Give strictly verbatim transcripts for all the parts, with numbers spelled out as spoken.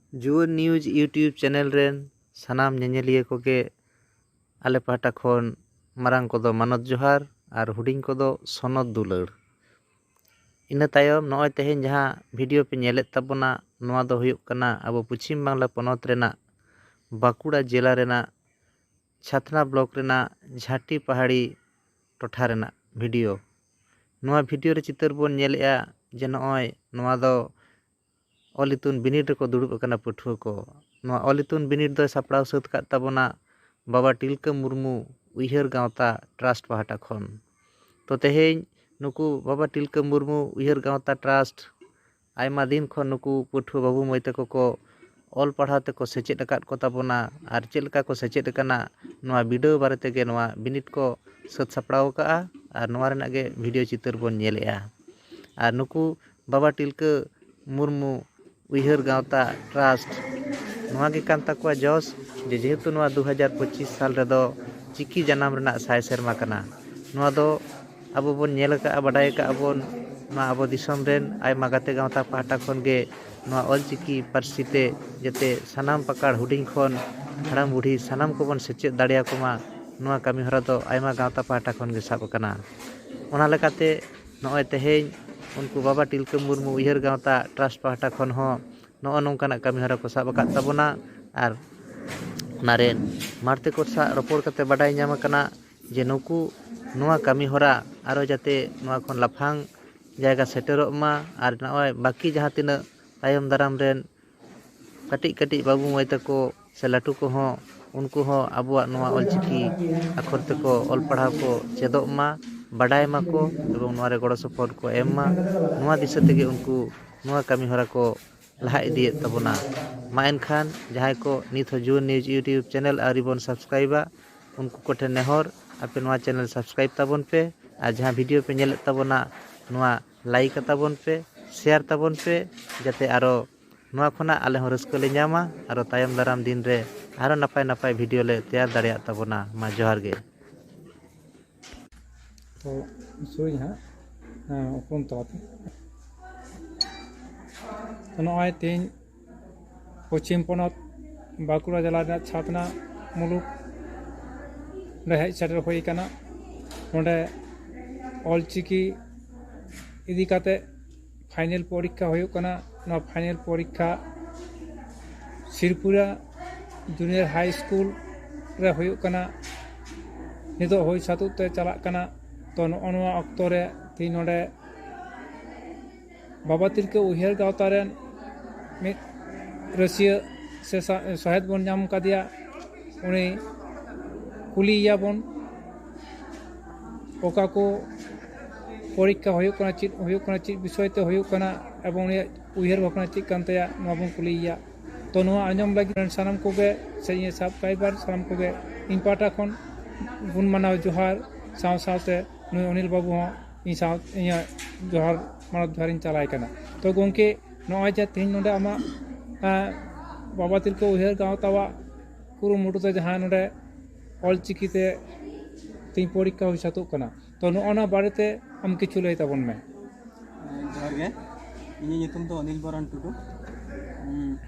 ᱡᱩᱣᱟᱹᱱ news YouTube channel ᱨᱮᱱ ᱥᱟᱱᱟᱢ ᱧᱮᱧᱮᱞᱤᱭᱟᱹ ᱠᱚᱜᱮ ᱟᱞᱮ ᱯᱟᱦᱴᱟ ᱠᱷᱚᱱ ᱢᱟᱨᱟᱝ ᱠᱚᱫᱚ ᱢᱟᱱᱚᱛ ᱡᱚᱦᱟᱨ ᱟᱨ ᱦᱩᱰᱤᱧ ᱠᱚᱫᱚ ᱥᱚᱱᱚᱛ ᱫᱩᱞᱟᱹᱲ᱾ ᱤᱱᱟᱹ ᱛᱟᱭᱚᱢ ᱱᱚᱜᱼᱚᱭ ᱛᱮᱦᱮᱧ ᱡᱟᱦᱟᱸ ᱵᱷᱤᱰᱤᱭᱳ ᱯᱮ ᱧᱮᱞᱮᱫ ᱛᱟᱵᱚᱱᱟ, ᱱᱚᱣᱟ ᱫᱚ ᱦᱩᱭᱩᱜ ᱠᱟᱱᱟ ᱟᱵᱚ ᱯᱚᱪᱷᱤᱢ ᱵᱟᱝᱞᱟ ᱯᱚᱱᱚᱛ ᱨᱮᱱᱟᱜ ᱵᱟᱸᱠᱩᱲᱟ ᱡᱮᱞᱟ ᱨᱮᱱᱟᱜ ᱪᱷᱟᱛᱱᱟ ᱵᱞᱚᱠ ᱨᱮᱱᱟᱜ ᱡᱷᱟᱴᱤ ᱯᱟᱦᱟᱲᱤ ᱴᱚᱴᱷᱟ ᱨᱮᱱᱟᱜ ᱵᱷᱤᱰᱤᱭᱳ᱾ ᱱᱚᱣᱟ ᱵᱷᱤᱰᱤᱭᱳ ᱨᱮ ᱪᱤᱛᱟᱹᱨ ᱵᱚᱱ ᱧᱮᱞᱮᱜᱼᱟ ᱡᱮ ᱱᱚᱜᱼᱚᱭ ᱱᱚᱣᱟ ᱫᱚ ᱚᱞ ᱤᱛᱩᱱ ᱵᱤᱱᱤᱰ ᱨᱮᱠᱚ ᱫᱩᱲᱩᱵ ᱟᱠᱟᱱᱟ ᱯᱟᱹᱴᱷᱩᱣᱟᱹ ᱠᱚ᱾ ᱱᱚᱣᱟ ᱚᱞ ᱤᱛᱩᱱ ᱵᱤᱱᱤᱰ ᱫᱚᱭ ᱥᱟᱯᱲᱟᱣ ᱥᱟᱹᱛ ᱠᱟᱫ ᱛᱟᱵᱚᱱᱟ ᱵᱟᱵᱟ ᱛᱤᱞᱠᱟᱹ ᱢᱩᱨᱢᱩ ᱩᱭᱦᱟᱹᱨ ᱜᱟᱶᱛᱟ ᱴᱨᱟᱥᱴ ᱯᱟᱦᱴᱟ ᱠᱷᱚᱱ᱾ ᱛᱚ ᱛᱮᱦᱮᱧ ᱱᱩᱠᱩ ᱵᱟᱵᱟ ᱛᱤᱞᱠᱟᱹ ᱢᱩᱨᱢᱩ ᱩᱭᱦᱟᱹᱨ ᱜᱟᱶᱛᱟ ᱴᱨᱟᱥᱴ ᱟᱭᱢᱟ ᱫᱤᱱ ᱠᱷᱚᱱ ᱱᱩᱠᱩ ᱯᱟᱹᱴᱷᱩᱣᱟᱹ ᱵᱟᱹᱵᱩ ᱢᱟᱹᱭ ᱛᱟᱠᱚ ᱠᱚ ᱚᱞ ᱯᱟᱲᱦᱟᱣ ᱛᱮᱠᱚ ᱥᱮᱪᱮᱫ ᱟᱠᱟᱫ ᱠᱚ ᱛᱟᱵᱚᱱᱟ ᱟᱨ ᱪᱮᱫ ᱞᱮᱠᱟ ᱠᱚ ᱥᱮᱪᱮᱫ ᱟᱠᱟᱱᱟ, ᱱᱚᱣᱟ ᱵᱤᱰᱟᱹᱣ ᱵᱟᱨᱮ ᱛᱮᱜᱮ ᱱᱚᱣᱟ ᱵᱤᱱᱤᱰ ᱠᱚ ᱥᱟᱹᱛ ᱥᱟᱯᱲᱟᱣ ᱟᱠᱟᱫᱼᱟ᱾ ᱟᱨ ᱱᱚᱣᱟ ᱨᱮᱱᱟᱜ ᱜᱮ ᱵᱷᱤᱰᱤᱭᱳ ᱪᱤᱛᱟᱹᱨ ᱵᱚᱱ ᱧᱮᱞᱮᱜᱼᱟ᱾ ᱟᱨ ᱱᱩᱠᱩ ᱵᱟᱵᱟ ᱛᱤᱞᱠᱟᱹ ᱢᱩᱨᱢᱩ ᱩᱭᱦᱟᱹᱨ ᱜᱟᱶᱛᱟ ᱴᱨᱟᱥᱴ ᱱᱚᱣᱟ ᱜᱮ ᱠᱟᱱ ᱛᱟᱠᱚᱣᱟ ᱡᱚᱥ, ᱡᱮ ᱡᱮᱦᱮᱛᱩ ᱱᱚᱣᱟ ᱫᱩ ᱦᱟᱡᱟᱨ ᱯᱚᱸᱪᱤᱥ ᱥᱟᱞ ᱨᱮᱫᱚ ᱪᱤᱠᱤ ᱡᱟᱱᱟᱢ ᱨᱮᱱᱟᱜ ᱥᱟᱭ ᱥᱮᱨᱢᱟ ᱠᱟᱱᱟ᱾ ᱱᱚᱣᱟ ᱫᱚ ᱟᱵᱚ ᱵᱚᱱ ᱧᱮᱞ ᱟᱠᱟᱫᱼᱟ, ᱵᱟᱰᱟᱭ ᱟᱠᱟᱫᱼᱟ ᱵᱚᱱ, ᱱᱚᱣᱟ ᱟᱵᱚ ᱫᱤᱥᱚᱢ ᱨᱮᱱ ᱟᱭᱢᱟ ᱜᱟᱛᱮ ᱜᱟᱶᱛᱟ ᱯᱟᱦᱴᱟ ᱠᱷᱚᱱ ᱜᱮ ᱱᱚᱣᱟ ᱚᱞᱪᱤᱠᱤ ᱯᱟᱹᱨᱥᱤ ᱛᱮ ᱡᱟᱛᱮ ᱥᱟᱱᱟᱢ ᱯᱟᱠᱟᱲ ᱦᱩᱰᱤᱧ ᱠᱷᱚᱱ ᱦᱟᱲᱟᱢ ᱵᱩᱰᱷᱤ ᱥᱟᱱᱟᱢ ᱠᱚᱵᱚᱱ ᱥᱮᱪᱮᱫ ᱫᱟᱲᱮᱭᱟᱠᱚ ᱢᱟ, ᱱᱚᱣᱟ ᱠᱟᱹᱢᱤ ᱦᱚᱨᱟ ᱫᱚ ᱟᱭᱢᱟ ᱜᱟᱶᱛᱟ ᱯᱟᱦᱴᱟ ᱠᱷᱚᱱ ᱜᱮ ᱥᱟᱵ ᱟᱠᱟᱱᱟ᱾ ᱚᱱᱟ ᱞᱮᱠᱟᱛᱮ ᱱᱚᱜᱼᱚᱭ ᱛᱮᱦᱮᱧ ᱩᱱᱠᱩ ᱵᱟᱵᱟ ᱛᱤᱞᱠᱟᱹ ᱢᱩᱨᱢᱩ ᱩᱭᱦᱟᱹᱨ ᱜᱟᱶᱛᱟ ᱴᱨᱟᱥᱴ ᱯᱟᱦᱴᱟ ᱠᱷᱚᱱ ᱦᱚᱸ ᱱᱚᱜᱼᱚ ᱱᱚᱝᱠᱟᱱᱟᱜ ᱠᱟᱹᱢᱤ ᱦᱚᱨᱟ ᱠᱚ ᱥᱟᱵ ᱟᱠᱟᱫ ᱛᱟᱵᱚᱱᱟ᱾ ᱟᱨ ᱚᱱᱟᱨᱮᱱ ᱢᱟᱲᱛᱮ ᱠᱚ ᱥᱟᱶ ᱨᱚᱯᱚᱲ ᱠᱟᱛᱮ ᱵᱟᱰᱟᱭ ᱧᱟᱢ ᱟᱠᱟᱱᱟ ᱡᱮ ᱱᱩᱠᱩ ᱱᱚᱣᱟ ᱠᱟᱹᱢᱤ ᱦᱚᱨᱟ ᱟᱨᱚ ᱡᱟᱛᱮ ᱱᱚᱣᱟ ᱠᱷᱚᱱ ᱞᱟᱯᱷᱟᱝ ᱡᱟᱭᱜᱟ ᱥᱮᱴᱮᱨᱚᱜ ᱢᱟ᱾ ᱟᱨ ᱱᱚᱜᱼᱚᱭ ᱵᱟᱹᱠᱤ ᱡᱟᱦᱟᱸ ᱛᱤᱱᱟᱹᱜ ᱛᱟᱭᱚᱢ ᱫᱟᱨᱟᱢ ᱨᱮᱱ ᱠᱟᱹᱴᱤᱡ ᱠᱟᱹᱴᱤᱡ ᱵᱟᱹᱵᱩ ᱢᱟᱹᱭ ᱛᱟᱠᱚ ᱥᱮ ᱞᱟᱹᱴᱩ ᱠᱚᱦᱚᱸ, ᱩᱱᱠᱩ ᱦᱚᱸ ᱟᱵᱚᱣᱟᱜ ᱱᱚᱣᱟ ᱚᱞᱪᱤᱠᱤ ᱟᱠᱷᱚᱨ ᱛᱮᱠᱚ ᱚᱞ ᱯᱟᱲᱦᱟᱣ ᱠᱚ ᱪᱮᱫᱚᱜ ᱢᱟ, ᱵᱟᱰᱟᱭ ᱢᱟᱠᱚ ᱮᱵᱚᱝ ᱱᱚᱣᱟ ᱨᱮ ᱜᱚᱲᱚ ᱥᱚᱯᱚᱦᱚᱫ ᱠᱚ ᱮᱢ ᱢᱟ᱾ ᱱᱚᱣᱟ ᱫᱤᱥᱟᱹ ᱛᱮᱜᱮ ᱩᱱᱠᱩ ᱱᱚᱣᱟ ᱠᱟᱹᱢᱤ ᱦᱚᱨᱟ ᱠᱚ ᱞᱟᱦᱟ ᱤᱫᱤᱭᱮᱫ ᱛᱟᱵᱚᱱᱟ᱾ ᱢᱟ ᱮᱱᱠᱷᱟᱱ ᱡᱟᱦᱟᱸᱭ ᱠᱚ ᱱᱤᱛ ᱦᱚᱸ ᱡᱩᱣᱟᱹᱱ ᱱᱤᱭᱩᱡᱽ YouTube ᱪᱮᱱᱮᱞ ᱟᱹᱣᱨᱤ ᱵᱚᱱ ᱥᱟᱵᱥᱠᱨᱟᱭᱤᱵᱟ, ᱩᱱᱠᱩ ᱠᱚᱴᱷᱮᱱ ᱱᱮᱦᱚᱨ, ᱟᱯᱮ ᱱᱚᱣᱟ ᱪᱮᱱᱮᱞ ᱥᱟᱵᱥᱠᱨᱟᱭᱤᱵ ᱛᱟᱵᱚᱱ ᱯᱮ ᱟᱨ ᱡᱟᱦᱟᱸ ᱵᱷᱤᱰᱤᱭᱳ ᱯᱮ ᱧᱮᱞᱮᱫ ᱛᱟᱵᱚᱱᱟ ᱱᱚᱣᱟ ᱞᱟᱭᱤᱠ ᱟᱛᱟᱵᱚᱱ ᱯᱮ, ᱥᱮᱭᱟᱨ ᱛᱟᱵᱚᱱ ᱯᱮ, ᱡᱟᱛᱮ ᱟᱨᱚ ᱱᱚᱣᱟ ᱠᱷᱚᱱᱟᱜ ᱟᱞᱮ ᱦᱚᱸ ᱨᱟᱹᱥᱠᱟᱹ ᱞᱮ ᱧᱟᱢᱟ, ᱟᱨᱚ ᱛᱟᱭᱚᱢ ᱫᱟᱨᱟᱢ ᱫᱤᱱ ᱨᱮ ᱟᱨᱚ ᱱᱟᱯᱟᱭ ᱱᱟᱯᱟᱭ ᱵᱷᱤᱰᱤᱭᱳ ᱞᱮ ᱛᱮᱭᱟᱨ ᱫᱟᱲᱮᱭᱟᱜ ᱛᱟᱵᱚᱱᱟ᱾ ᱢᱟ ᱡᱚᱦᱟᱨ ᱜᱮ᱾ ᱛᱚ ᱥᱩᱨᱩᱭ ᱦᱟᱸᱜ, ᱦᱮᱸ, ᱩᱯᱨᱩᱢ ᱛᱟᱞᱟᱛᱮ᱾ ᱛᱚ ᱱᱚᱜᱼᱚᱭ ᱛᱮᱦᱮᱧ ᱯᱚᱪᱷᱤᱢ ᱯᱚᱱᱚᱛ ᱵᱟᱸᱠᱩᱲᱟ ᱡᱮᱞᱟ ᱨᱮᱱᱟᱜ ᱪᱷᱟᱛᱱᱟ ᱢᱩᱞᱩᱠ ᱨᱮ ᱦᱮᱡ ᱥᱮᱴᱮᱨ ᱦᱩᱭ ᱟᱠᱟᱱᱟ᱾ ᱱᱚᱰᱮ ᱚᱞᱪᱤᱠᱤ ᱤᱫᱤ ᱠᱟᱛᱮ ᱯᱷᱟᱭᱱᱮᱞ ᱯᱚᱨᱤᱠᱠᱷᱟ ᱦᱩᱭᱩᱜ ᱠᱟᱱᱟ᱾ ᱱᱚᱣᱟ ᱯᱷᱟᱭᱱᱮᱞ ᱯᱚᱨᱤᱠᱠᱷᱟ ᱥᱤᱨᱯᱩᱨᱟ ᱡᱩᱱᱤᱭᱟᱨ ᱦᱟᱭ ᱥᱠᱩᱞ ᱨᱮ ᱦᱩᱭᱩᱜ ᱠᱟᱱᱟ᱾ ᱱᱤᱛᱚᱜ ᱦᱩᱭ ᱥᱟᱹᱛᱩᱜ ᱛᱮ ᱪᱟᱞᱟᱜ ᱠᱟᱱᱟ᱾ ᱛᱚ, ᱱᱚᱜᱼᱚ ᱱᱚᱣᱟ ᱚᱠᱛᱚ ᱨᱮ ᱛᱮᱦᱮᱧ ᱱᱚᱰᱮ ᱵᱟᱵᱟ ᱛᱤᱞᱠᱟᱹ ᱩᱭᱦᱟᱹᱨ ᱜᱟᱶᱛᱟ ᱨᱮᱱ ᱢᱤᱫ ᱨᱟᱹᱥᱤᱭᱟᱹ ᱥᱮ ᱥᱟ-, ᱥᱚᱦᱮᱫ ᱵᱚᱱ ᱧᱟᱢ ᱠᱟᱫᱮᱭᱟ᱾ ᱩᱱᱤ ᱠᱩᱞᱤᱭᱮᱭᱟ ᱵᱚᱱ, ᱚᱠᱟ ᱠᱚ ᱯᱚᱨᱤᱠᱠᱷᱟ ᱦᱩᱭᱩᱜ ᱠᱟᱱᱟ, ᱪᱮᱫ ᱦᱩᱭᱩᱜ ᱠᱟᱱᱟ, ᱪᱮᱫ ᱵᱤᱥᱚᱭ ᱛᱮ ᱦᱩᱭᱩᱜ ᱠᱟᱱᱟ, ᱮᱵᱚᱝ ᱩᱱᱤᱭᱟᱜ ᱩᱭᱦᱟᱹᱨ ᱵᱷᱟᱵᱽᱱᱟ ᱪᱮᱫ ᱠᱟᱱ ᱛᱟᱭᱟ, ᱱᱚᱣᱟ ᱵᱚᱱ ᱠᱩᱞᱤᱭᱮᱭᱟ᱾ ᱛᱚ, ᱱᱚᱣᱟ ᱟᱸᱡᱚᱢ ᱞᱟᱹᱜᱤᱫ ᱥᱟᱱᱟᱢ ᱠᱚᱜᱮ ᱥᱮ ᱤᱧᱟᱹᱜ ᱥᱟᱵᱥᱠᱨᱟᱭᱵᱟᱨ ᱥᱟᱱᱟᱢ ᱠᱚᱜᱮ ᱤᱧ ᱯᱟᱦᱴᱟ ᱠᱷᱚᱱ ᱜᱩᱱ ᱢᱟᱱᱟᱣ ᱡᱚᱦᱟᱨ, ᱥᱟᱶ ᱥᱟᱶᱛᱮ ᱱᱩᱭ ᱚᱱᱤᱞ ᱵᱟᱹᱵᱩ ᱦᱚᱸ ᱤᱧ ᱥᱟᱶ ᱤᱧᱟᱹᱜ ᱡᱚᱦᱟᱨ, ᱢᱟᱱᱚᱛ ᱡᱚᱦᱟᱨᱤᱧ ᱪᱟᱞᱟᱭ ᱠᱟᱱᱟ᱾ ᱛᱚ ᱜᱚᱢᱠᱮ, ᱱᱚᱜᱼᱚᱭ ᱡᱮ ᱛᱮᱦᱮᱧ ᱱᱚᱰᱮ ᱟᱢᱟᱜ, ᱟᱸ, ᱵᱟᱵᱟ ᱛᱤᱞᱠᱟᱹ ᱩᱭᱦᱟᱹᱨ ᱜᱟᱶᱛᱟᱣᱟᱜ ᱠᱩᱨᱩᱢᱩᱴᱩ ᱛᱮ ᱡᱟᱦᱟᱸ ᱱᱚᱰᱮ ᱚᱞᱪᱤᱠᱤ ᱛᱮ ᱛᱮᱦᱮᱧ ᱯᱚᱨᱤᱠᱠᱷᱟ ᱦᱩᱭ ᱥᱟᱹᱛᱚᱜ ᱠᱟᱱᱟ, ᱛᱚ ᱱᱚᱜᱼᱚ ᱱᱚᱣᱟ ᱵᱟᱨᱮᱛᱮ ᱟᱢ ᱠᱤᱪᱷᱩ ᱞᱟᱹᱭ ᱛᱟᱵᱚᱱ ᱢᱮ᱾ ᱡᱚᱦᱟᱨ ᱜᱮ, ᱤᱧᱟᱹᱜ ᱧᱩᱛᱩᱢ ᱫᱚ ᱚᱱᱤᱞ ᱵᱚᱨᱚᱱ ᱴᱩᱰᱩ᱾ ᱦᱩᱸ,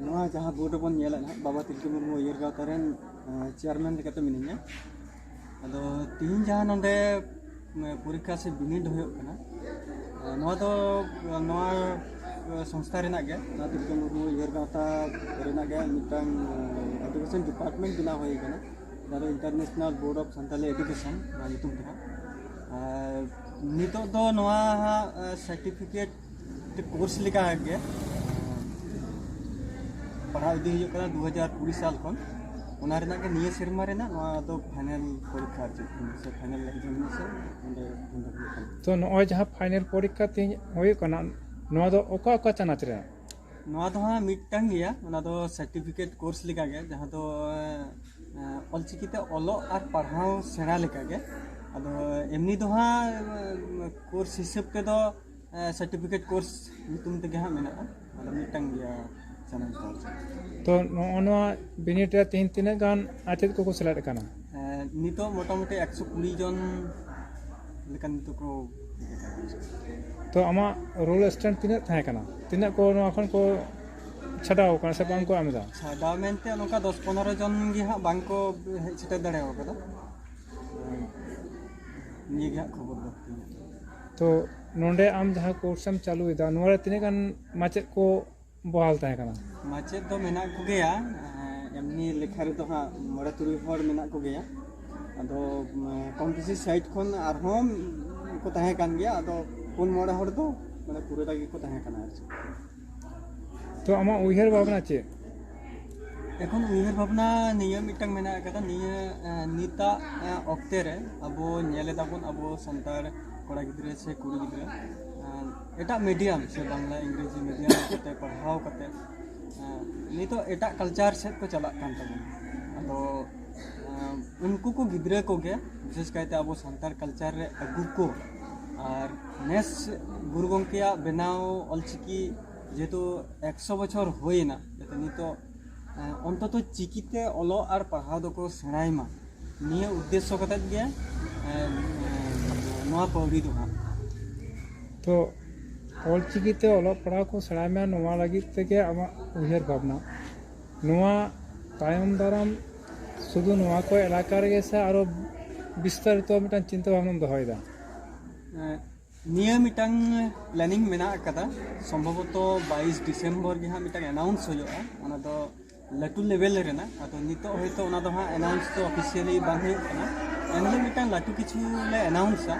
ᱱᱚᱣᱟ ᱡᱟᱦᱟᱸ ᱵᱳᱨᱰ ᱨᱮᱵᱚᱱ ᱧᱮᱞᱮᱫ ᱦᱟᱸᱜ, ᱵᱟᱵᱟ ᱛᱤᱞᱠᱟᱹ ᱢᱩᱨᱢᱩ ᱩᱭᱦᱟᱹᱨ ᱜᱟᱶᱛᱟ ᱨᱮᱱ, ᱟᱸ, ᱪᱮᱭᱟᱨᱢᱮᱱ ᱞᱮᱠᱟᱛᱮ ᱢᱤᱱᱟᱹᱧᱟ᱾ ᱟᱫᱚ ᱛᱤᱦᱤᱧ ᱡᱟᱦᱟᱸ ᱱᱚᱰᱮ, ᱩᱸ, ᱯᱚᱨᱤᱠᱠᱷᱟ ᱥᱮ ᱵᱤᱱᱤᱰ ᱦᱩᱭᱩᱜ ᱠᱟᱱᱟ, ᱟᱸ, ᱱᱚᱣᱟ ᱫᱚ, ᱱᱚᱣᱟ, ᱟᱸ, ᱥᱚᱝᱥᱛᱷᱟ ᱨᱮᱱᱟᱜ ᱜᱮ, ᱱᱚᱣᱟ ᱛᱤᱞᱠᱟᱹ ᱢᱩᱨᱢᱩ ᱩᱭᱦᱟᱹᱨ ᱜᱟᱶᱛᱟ ᱨᱮᱱᱟᱜ ᱜᱮ ᱢᱤᱫᱴᱟᱝ, ᱟᱸ, ᱮᱰᱩᱠᱮᱥᱚᱱ ᱰᱤᱯᱟᱨᱴᱢᱮᱱᱴ ᱵᱮᱱᱟᱣ ᱦᱩᱭ ᱠᱟᱱᱟ, ᱡᱟᱦᱟᱸ ᱫᱚ international board of Santali education, ᱱᱚᱣᱟ ᱧᱩᱛᱩᱢ ᱛᱮ ᱦᱟᱸᱜ᱾ ᱟᱨ ᱱᱤᱛᱚᱜ ᱫᱚ ᱱᱚᱣᱟ ᱦᱟᱸᱜ, ᱟᱸ, ᱥᱟᱨᱴᱤᱯᱷᱤᱠᱮᱴ ᱠᱳᱨᱥ ᱞᱮᱠᱟ ᱜᱮ ᱯᱟᱲᱦᱟᱣ ᱤᱫᱤ ᱦᱩᱭᱩᱜ ᱠᱟᱱᱟ ᱫᱩ ᱦᱟᱡᱟᱨ ᱠᱩᱲᱤ ᱥᱟᱞ ᱠᱷᱚᱱ᱾ ᱚᱱᱟ ᱨᱮᱱᱟᱜ ᱜᱮ ᱱᱤᱭᱟᱹ ᱥᱮᱨᱢᱟ ᱨᱮᱱᱟᱜ ᱱᱚᱣᱟ ᱫᱚ ᱯᱷᱟᱭᱱᱮᱞ ᱯᱚᱨᱤᱠᱠᱷᱟ ᱟᱨ ᱪᱮᱫ, ᱥᱮ ᱯᱷᱟᱭᱱᱮᱞ ᱮᱠᱡᱟᱢᱤᱱᱮᱥᱚᱱ ᱚᱸᱰᱮ ᱦᱩᱭᱩᱜ ᱠᱟᱱᱟ᱾ ᱛᱚ, ᱱᱚᱜᱼᱚᱭ ᱡᱟᱦᱟᱸ ᱯᱷᱟᱭᱱᱮᱞ ᱯᱚᱨᱤᱠᱠᱷᱟ ᱛᱮᱦᱮᱧ ᱦᱩᱭᱩᱜ ᱠᱟᱱᱟ, ᱱᱚᱣᱟ ᱫᱚ ᱚᱠᱟ ᱚᱠᱟ ᱪᱟᱱᱟᱪ ᱨᱮ? ᱱᱚᱣᱟ ᱫᱚ ᱦᱟᱸᱜ ᱢᱤᱫᱴᱟᱝ ᱜᱮᱭᱟ, ᱚᱱᱟ ᱫᱚ ᱥᱟᱨᱴᱤᱯᱷᱤᱠᱮᱴ ᱠᱳᱨᱥ ᱞᱮᱠᱟ ᱜᱮ, ᱡᱟᱦᱟᱸ ᱫᱚ, ᱮᱸ, ᱚᱞᱪᱤᱠᱤ ᱛᱮ ᱚᱞᱚᱜ ᱟᱨ ᱯᱟᱲᱦᱟᱣ ᱥᱮᱬᱟ ᱞᱮᱠᱟ ᱜᱮ᱾ ᱟᱫᱚ ᱮᱢᱱᱤ ᱫᱚ ᱦᱟᱸᱜ, ᱮᱸ, ᱠᱳᱨᱥ ᱦᱤᱥᱟᱹᱵ ᱛᱮᱫᱚ, ᱮᱸ, ᱥᱟᱨᱴᱤᱯᱷᱤᱠᱮᱴ ᱠᱳᱨᱥ ᱧᱩᱛᱩᱢ ᱛᱮᱜᱮ ᱦᱟᱸᱜ ᱢᱮᱱᱟᱜᱼᱟ᱾ ᱟᱫᱚ ᱢᱤᱫᱴᱟᱝ ᱜᱮᱭᱟ ᱪᱟᱱᱟᱪ ᱫᱚ᱾ ᱛᱚ, ᱱᱚᱜᱼᱚ ᱱᱚᱣᱟ ᱵᱤᱱᱤᱰ ᱨᱮ ᱛᱮᱦᱮᱧ ᱛᱤᱱᱟᱹᱜ ᱜᱟᱱ ᱟᱪᱮᱫ ᱠᱚᱠᱚ ᱥᱮᱞᱮᱫ ᱟᱠᱟᱱᱟ? ᱮᱸ, ᱱᱤᱛᱚᱜ ᱢᱚᱴᱟᱢᱩᱴᱤ ᱮᱠᱥᱚ ᱠᱩᱲᱤ ᱡᱚᱱ ᱞᱮᱠᱟ ᱱᱤᱛᱚᱜ ᱠᱚ᱾ ᱛᱚ, ᱟᱢᱟᱜ ᱨᱳᱞ ᱥᱴᱨᱮᱱᱛᱷ ᱛᱤᱱᱟᱹᱜ ᱛᱟᱦᱮᱸ ᱠᱟᱱᱟ? ᱛᱤᱱᱟᱹᱜ ᱠᱚ ᱱᱚᱣᱟ ᱠᱷᱚᱱ ᱠᱚ ᱪᱷᱟᱰᱟᱣ ᱠᱟᱱᱟ ᱥᱮ ᱵᱟᱝ ᱠᱚ ᱮᱢ ᱮᱫᱟ? ᱪᱷᱟᱰᱟᱣ ᱢᱮᱱᱛᱮ ᱱᱚᱝᱠᱟ ᱫᱚᱥ ᱯᱚᱱᱨᱚ ᱡᱚᱱ ᱜᱮ ᱦᱟᱸᱜ ᱵᱟᱝ ᱠᱚ ᱦᱮᱡ ᱥᱮᱴᱮᱨ ᱫᱟᱲᱮ ᱟᱠᱟᱫᱟ᱾ ᱱᱤᱭᱟᱹ ᱜᱮ ᱦᱟᱸᱜ ᱠᱷᱚᱵᱚᱨ ᱫᱚ᱾ ᱛᱚ ᱱᱚᱰᱮ ᱟᱢ ᱡᱟᱦᱟᱸ ᱠᱳᱨᱥ ᱮᱢ ᱪᱟᱹᱞᱩᱭᱮᱫᱟ, ᱱᱚᱣᱟ ᱨᱮ ᱛᱤᱱᱟᱹᱜ ᱜᱟᱱ ᱢᱟᱪᱮᱫ ᱠᱚ ᱵᱚᱦᱟᱞ ᱛᱟᱦᱮᱸ ᱠᱟᱱᱟ? ᱢᱟᱪᱮᱫ ᱫᱚ ᱢᱮᱱᱟᱜ ᱠᱚᱜᱮᱭᱟ᱾ ᱮᱢᱱᱤ ᱞᱮᱠᱷᱟ ᱨᱮᱫᱚ ᱦᱟᱸᱜ ᱢᱚᱬᱮ ᱛᱩᱨᱩᱭ ᱦᱚᱲ ᱢᱮᱱᱟᱜ ᱠᱚᱜᱮᱭᱟ᱾ ᱟᱫᱚ ᱠᱚᱢ ᱵᱮᱥᱤ ᱥᱟᱭᱤᱰ ᱠᱷᱚᱱ ᱟᱨᱦᱚᱸ ᱠᱚ ᱛᱟᱦᱮᱸ ᱠᱟᱱ ᱜᱮᱭᱟ᱾ ᱟᱫᱚ ᱯᱩᱱ ᱢᱚᱬᱮ ᱦᱚᱲ ᱫᱚ ᱢᱟᱱᱮ ᱯᱩᱨᱟᱹᱴᱟ ᱜᱮᱠᱚ ᱛᱟᱦᱮᱸ ᱠᱟᱱᱟ ᱟᱨ ᱪᱮᱫ᱾ ᱛᱚ ᱟᱢᱟᱜ ᱩᱭᱦᱟᱹᱨ ᱵᱷᱟᱵᱽᱱᱟ ᱪᱮᱫ? ᱮᱠᱷᱚᱱ ᱩᱭᱦᱟᱹᱨ ᱵᱷᱟᱵᱽᱱᱟ ᱱᱤᱭᱟᱹ ᱢᱤᱫᱴᱟᱝ ᱢᱮᱱᱟᱜ ᱟᱠᱟᱫᱟ᱾ ᱱᱤᱭᱟᱹ ᱱᱤᱛᱟᱜ ᱚᱠᱛᱮ ᱨᱮ ᱟᱵᱚ ᱧᱮᱞ ᱮᱫᱟᱵᱚᱱ, ᱟᱵᱚ ᱥᱟᱱᱛᱟᱲ ᱠᱚᱲᱟ ᱜᱤᱫᱽᱨᱟᱹ ᱥᱮ ᱠᱩᱲᱤ ᱜᱤᱫᱽᱨᱟᱹ ᱮᱴᱟᱜ ᱢᱤᱰᱤᱭᱟᱢ ᱥᱮ ᱵᱟᱝᱞᱟ ᱤᱝᱨᱮᱡᱤ ᱢᱤᱰᱤᱭᱟᱢ ᱠᱚᱛᱮ ᱯᱟᱲᱦᱟᱣ ᱠᱟᱛᱮ ᱱᱤᱛᱚᱜ ᱮᱴᱟᱜ ᱠᱟᱞᱪᱟᱨ ᱥᱮᱫ ᱠᱚ ᱪᱟᱞᱟᱜ ᱠᱟᱱ ᱛᱟᱵᱚᱱᱟ᱾ ᱟᱫᱚ ᱩᱱᱠᱩ ᱠᱚ ᱜᱤᱫᱽᱨᱟᱹ ᱠᱚᱜᱮ ᱵᱤᱥᱮᱥ ᱠᱟᱭᱛᱮ ᱟᱵᱚ ᱥᱟᱱᱛᱟᱲ ᱠᱟᱞᱪᱟᱨ ᱨᱮ ᱟᱹᱜᱩ ᱠᱚ᱾ ᱟᱨ ᱱᱮᱥ ᱜᱩᱨᱩ ᱜᱚᱢᱠᱮᱭᱟᱜ ᱵᱮᱱᱟᱣ ᱚᱞᱪᱤᱠᱤ ᱡᱮᱦᱮᱛᱩ ᱮᱠᱥᱚ ᱵᱚᱪᱷᱚᱨ ᱦᱩᱭᱮᱱᱟ, ᱡᱟᱛᱮ ᱱᱤᱛᱚᱜ ᱚᱱᱛᱚᱛᱚ ᱪᱤᱠᱤᱛᱮ ᱚᱞᱚᱜ ᱟᱨ ᱯᱟᱲᱦᱟᱣ ᱫᱚᱠᱚ ᱥᱮᱬᱟᱭ ᱢᱟ, ᱱᱤᱭᱟᱹ ᱩᱫᱽᱫᱮᱥᱥᱚ ᱠᱟᱛᱮᱫ ᱜᱮ ᱱᱚᱣᱟ ᱯᱟᱹᱣᱲᱤ ᱫᱚ ᱦᱟᱸᱜ᱾ ᱛᱚ ᱚᱞᱪᱤᱠᱤᱛᱮ ᱚᱞᱚᱜ ᱯᱟᱲᱦᱟᱣ ᱠᱚ ᱥᱮᱬᱟᱭ ᱢᱟ, ᱱᱚᱣᱟ ᱞᱟᱹᱜᱤᱫ ᱛᱮᱜᱮ ᱟᱢᱟᱜ ᱩᱭᱦᱟᱹᱨ ᱵᱷᱟᱵᱽᱱᱟ᱾ ᱱᱚᱣᱟ ᱛᱟᱭᱚᱢ ᱫᱟᱨᱟᱢ ᱥᱩᱫᱷᱩ ᱱᱚᱣᱟ ᱠᱚ ᱮᱞᱟᱠᱟ ᱨᱮᱜᱮ ᱥᱮ ᱟᱨᱚ ᱵᱤᱥᱛᱟᱨᱤᱛᱚ ᱢᱤᱫᱴᱟᱝ ᱪᱤᱱᱛᱟᱹ ᱵᱷᱟᱵᱽᱱᱟᱢ ᱫᱚᱦᱚᱭᱮᱫᱟ? ᱱᱤᱭᱟᱹ ᱢᱤᱫᱴᱟᱝ ᱯᱞᱮᱱᱤᱝ ᱢᱮᱱᱟᱜ ᱟᱠᱟᱫᱟ᱾ ᱥᱚᱢᱵᱷᱚᱵᱚᱛᱚ ᱵᱟᱭᱤᱥ ᱰᱤᱥᱮᱢᱵᱚᱨ ᱜᱮ ᱦᱟᱸᱜ ᱢᱤᱫᱴᱟᱝ ᱮᱱᱟᱣᱩᱱᱥ ᱦᱩᱭᱩᱜᱼᱟ, ᱚᱱᱟ ᱫᱚ ᱞᱟᱹᱴᱩ ᱞᱮᱵᱮᱞ ᱨᱮᱱᱟᱜ᱾ ᱟᱫᱚ ᱱᱤᱛᱚᱜ ᱦᱚᱭᱛᱳ ᱚᱱᱟ ᱫᱚ ᱦᱟᱸᱜ ᱮᱱᱟᱣᱩᱱᱥ ᱫᱚ ᱚᱯᱷᱤᱥᱤᱭᱟᱞᱤ ᱵᱟᱝ ᱦᱩᱭᱩᱜ ᱠᱟᱱᱟ᱾ ᱮᱱᱦᱤᱞᱳᱜ ᱢᱤᱫᱴᱟᱝ ᱞᱟᱹᱴᱩ ᱠᱤᱪᱷᱩ ᱞᱮ ᱮᱱᱟᱣᱩᱱᱥᱟ,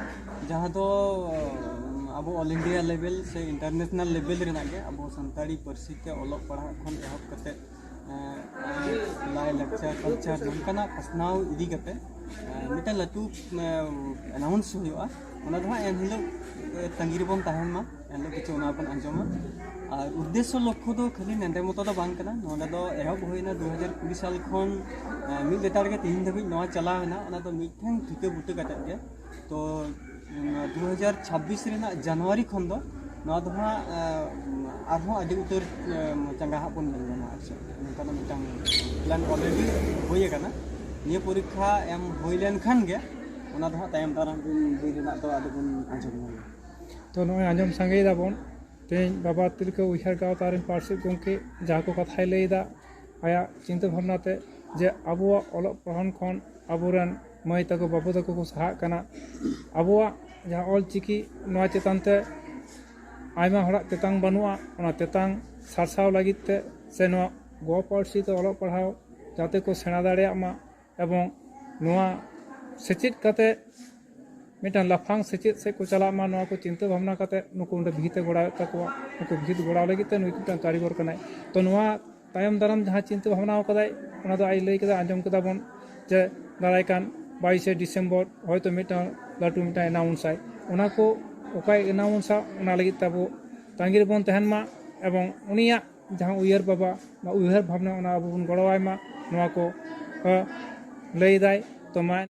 ᱡᱟᱦᱟᱸ ᱫᱚ ᱟᱵᱚ ᱚᱞ ᱤᱱᱰᱤᱭᱟ ᱞᱮᱵᱮᱞ ᱥᱮ ᱤᱱᱴᱟᱨᱱᱮᱥᱱᱟᱞ ᱞᱮᱵᱮᱞ ᱨᱮᱱᱟᱜ ᱜᱮ ᱟᱵᱚ ᱥᱟᱱᱛᱟᱲᱤ ᱯᱟᱹᱨᱥᱤ ᱛᱮ ᱚᱞᱚᱜ ᱯᱟᱲᱦᱟᱜ ᱠᱷᱚᱱ ᱮᱦᱚᱵ ᱠᱟᱛᱮ ᱞᱟᱭ ᱞᱟᱠᱪᱟᱨ ᱠᱟᱞᱪᱟᱨ ᱱᱚᱝᱠᱟᱱᱟᱜ ᱯᱟᱥᱱᱟᱣ ᱤᱫᱤ ᱠᱟᱛᱮ ᱢᱤᱫᱴᱟᱝ ᱞᱟᱹᱴᱩ ᱮᱱᱟᱣᱩᱱᱥ ᱦᱩᱭᱩᱜᱼᱟ᱾ ᱚᱱᱟ ᱫᱚ ᱦᱟᱸᱜ ᱮᱱᱦᱤᱞᱳᱜ ᱛᱟᱺᱜᱤ ᱨᱮᱵᱚᱱ ᱛᱟᱦᱮᱱ ᱢᱟ, ᱮᱱᱦᱤᱞᱳᱜ ᱠᱤᱪᱷᱩ ᱚᱱᱟ ᱵᱚᱱ ᱟᱸᱡᱚᱢᱟ᱾ ᱟᱨ ᱩᱫᱽᱫᱮᱥᱥᱚ ᱞᱚᱠᱠᱷᱚ ᱫᱚ ᱠᱷᱟᱹᱞᱤ ᱱᱮᱸᱰᱮ ᱢᱚᱛᱚ ᱫᱚ ᱵᱟᱝ ᱠᱟᱱᱟ᱾ ᱱᱚᱰᱮ ᱫᱚ ᱮᱦᱚᱵ ᱦᱩᱭᱱᱟ ᱫᱩ ᱦᱟᱡᱟᱨ ᱠᱩᱲᱤ ᱥᱟᱞ ᱠᱷᱚᱱ ᱢᱤᱫ ᱞᱮᱛᱟᱲ ᱜᱮ ᱛᱮᱦᱮᱧ ᱫᱷᱟᱹᱵᱤᱡ ᱱᱚᱣᱟ ᱪᱟᱞᱟᱣ ᱮᱱᱟ᱾ ᱚᱱᱟ ᱫᱚ ᱢᱤᱫᱴᱷᱮᱱ ᱴᱷᱤᱠᱟᱹ ᱵᱩᱴᱟᱹ ᱠᱟᱛᱮᱫ ᱜᱮ᱾ ᱛᱚ ᱫᱩ ᱦᱟᱡᱟᱨ ᱪᱷᱟᱵᱵᱤᱥ ᱨᱮᱱᱟᱜ ᱡᱟᱱᱩᱣᱟᱨᱤ ᱠᱷᱚᱱ ᱫᱚ ᱱᱚᱣᱟ ᱫᱚ ᱦᱟᱸᱜ ᱟᱨᱦᱚᱸ ᱟᱹᱰᱤ ᱩᱛᱟᱹᱨ ᱪᱟᱸᱜᱟ ᱦᱟᱸᱜ ᱵᱚᱱ ᱧᱮᱞ ᱧᱟᱢᱟ᱾ ᱟᱨ ᱪᱮᱫ ᱱᱚᱝᱠᱟ ᱫᱚ ᱢᱤᱫᱴᱟᱝ ᱯᱞᱮᱱ ᱚᱞᱨᱮᱰᱤ ᱦᱩᱭ ᱟᱠᱟᱱᱟ᱾ ᱱᱤᱭᱟᱹ ᱯᱚᱨᱤᱠᱠᱷᱟ ᱮᱢ ᱦᱩᱭ ᱞᱮᱱᱠᱷᱟᱱ ᱜᱮ ᱚᱱᱟ ᱫᱚ ᱦᱟᱸᱜ ᱛᱟᱭᱚᱢ ᱫᱟᱨᱟᱢ ᱫᱤᱱ ᱦᱩᱭ ᱨᱮᱱᱟᱜ ᱫᱚ ᱟᱫᱚ ᱵᱚᱱ ᱟᱸᱡᱚᱢ ᱧᱟᱢᱟ᱾ ᱛᱚ ᱱᱚᱜᱼᱚᱭ ᱟᱸᱡᱚᱢ ᱥᱟᱸᱜᱮᱭ ᱫᱟᱵᱚᱱ, ᱛᱮᱦᱮᱧ ᱵᱟᱵᱟ ᱛᱤᱞᱠᱟᱹ ᱩᱭᱦᱟᱹᱨ ᱜᱟᱶᱛᱟ ᱨᱮᱱ ᱯᱟᱹᱨᱥᱤ ᱜᱚᱢᱠᱮ ᱡᱟᱦᱟᱸ ᱠᱚ ᱠᱟᱛᱷᱟᱭ ᱞᱟᱹᱭ ᱮᱫᱟ, ᱟᱭᱟᱜ ᱪᱤᱱᱛᱟᱹ ᱵᱷᱟᱵᱽᱱᱟ ᱛᱮ, ᱡᱮ ᱟᱵᱚᱣᱟᱜ ᱚᱞᱚᱜ ᱯᱟᱲᱦᱟᱣ ᱠᱷᱚᱱ ᱟᱵᱚᱨᱮᱱ ᱢᱟᱹᱭ ᱛᱟᱠᱚ ᱵᱟᱹᱵᱩ ᱛᱟᱠᱚ ᱠᱚ ᱥᱟᱦᱟᱜ ᱠᱟᱱᱟ, ᱟᱵᱚᱣᱟᱜ ᱡᱟᱦᱟᱸ ᱚᱞ ᱪᱤᱠᱤ, ᱱᱚᱣᱟ ᱪᱮᱛᱟᱱ ᱛᱮ ᱟᱭᱢᱟ ᱦᱚᱲᱟᱜ ᱛᱮᱛᱟᱝ ᱵᱟᱹᱱᱩᱜᱼᱟ, ᱚᱱᱟ ᱛᱮᱛᱟᱝ ᱥᱟᱨᱥᱟᱣ ᱞᱟᱹᱜᱤᱫ ᱛᱮ ᱥᱮ ᱱᱚᱣᱟ ᱜᱚ ᱯᱟᱹᱨᱥᱤ ᱛᱮ ᱚᱞᱚᱜ ᱯᱟᱲᱦᱟᱣ ᱡᱟᱛᱮ ᱠᱚ ᱥᱮᱬᱟ ᱫᱟᱲᱮᱭᱟᱜ ᱢᱟ, ᱮᱵᱚᱝ ᱱᱚᱣᱟ ᱥᱮᱪᱮᱫ ᱠᱟᱛᱮ ᱢᱤᱫᱴᱟᱝ ᱞᱟᱯᱷᱟᱝ ᱥᱮᱪᱮᱫ ᱥᱮᱫ ᱠᱚ ᱪᱟᱞᱟᱜ ᱢᱟ, ᱱᱚᱣᱟ ᱠᱚ ᱪᱤᱱᱛᱟᱹ ᱵᱷᱟᱵᱽᱱᱟ ᱠᱟᱛᱮ ᱱᱩᱠᱩ ᱚᱸᱰᱮ ᱵᱷᱤᱛ ᱮ ᱜᱚᱲᱟᱣᱮᱫ ᱛᱟᱠᱚᱣᱟ᱾ ᱱᱩᱠᱩ ᱵᱷᱤᱛ ᱜᱚᱲᱟᱣ ᱞᱟᱹᱜᱤᱫ ᱛᱮ ᱱᱩᱭ ᱢᱤᱫᱴᱟᱝ ᱠᱟᱹᱨᱤᱜᱚᱨ ᱠᱟᱱᱟᱭ᱾ ᱛᱚ, ᱱᱚᱣᱟ ᱛᱟᱭᱚᱢ ᱫᱟᱨᱟᱢ ᱡᱟᱦᱟᱸ ᱪᱤᱱᱛᱟᱹ ᱵᱷᱟᱵᱽᱱᱟ ᱟᱠᱟᱫᱟᱭ, ᱚᱱᱟ ᱫᱚ ᱟᱡ ᱞᱟᱹᱭ ᱠᱮᱫᱟ, ᱟᱸᱡᱚᱢ ᱠᱮᱫᱟ ᱵᱚᱱ ᱡᱮ ᱫᱟᱨᱟᱭ ᱠᱟᱱ ᱵᱟᱭᱤᱥᱮ ᱰᱤᱥᱮᱢᱵᱚᱨ ᱦᱚᱭᱛᱳ ᱢᱤᱫᱴᱟᱝ ᱞᱟᱹᱴᱩ ᱢᱤᱫᱴᱟᱝ ᱮᱱᱟᱣᱩᱱᱥᱟᱭ᱾ ᱚᱱᱟ ᱠᱚ ᱚᱠᱟᱭ ᱮᱱᱟᱣᱩᱱᱥᱟ, ᱚᱱᱟ ᱞᱟᱹᱜᱤᱫ ᱛᱮ ᱟᱵᱚ ᱛᱟᱺᱜᱤ ᱨᱮᱵᱚᱱ ᱛᱟᱦᱮᱱ ᱢᱟ, ᱮᱵᱚᱝ ᱩᱱᱤᱭᱟᱜ ᱡᱟᱦᱟᱸ ᱩᱭᱦᱟᱹᱨ ᱵᱟᱵᱟ, ᱚᱱᱟ ᱩᱭᱦᱟᱹᱨ ᱵᱷᱟᱵᱽᱱᱟ, ᱚᱱᱟ ᱟᱵᱚ ᱵᱚᱱ ᱜᱚᱲᱚᱣᱟᱭ ᱢᱟ, ᱱᱚᱣᱟ ᱠᱚ, ᱮ, ᱞᱟᱹᱭ ᱮᱫᱟᱭ᱾ ᱛᱚ, ᱢᱟ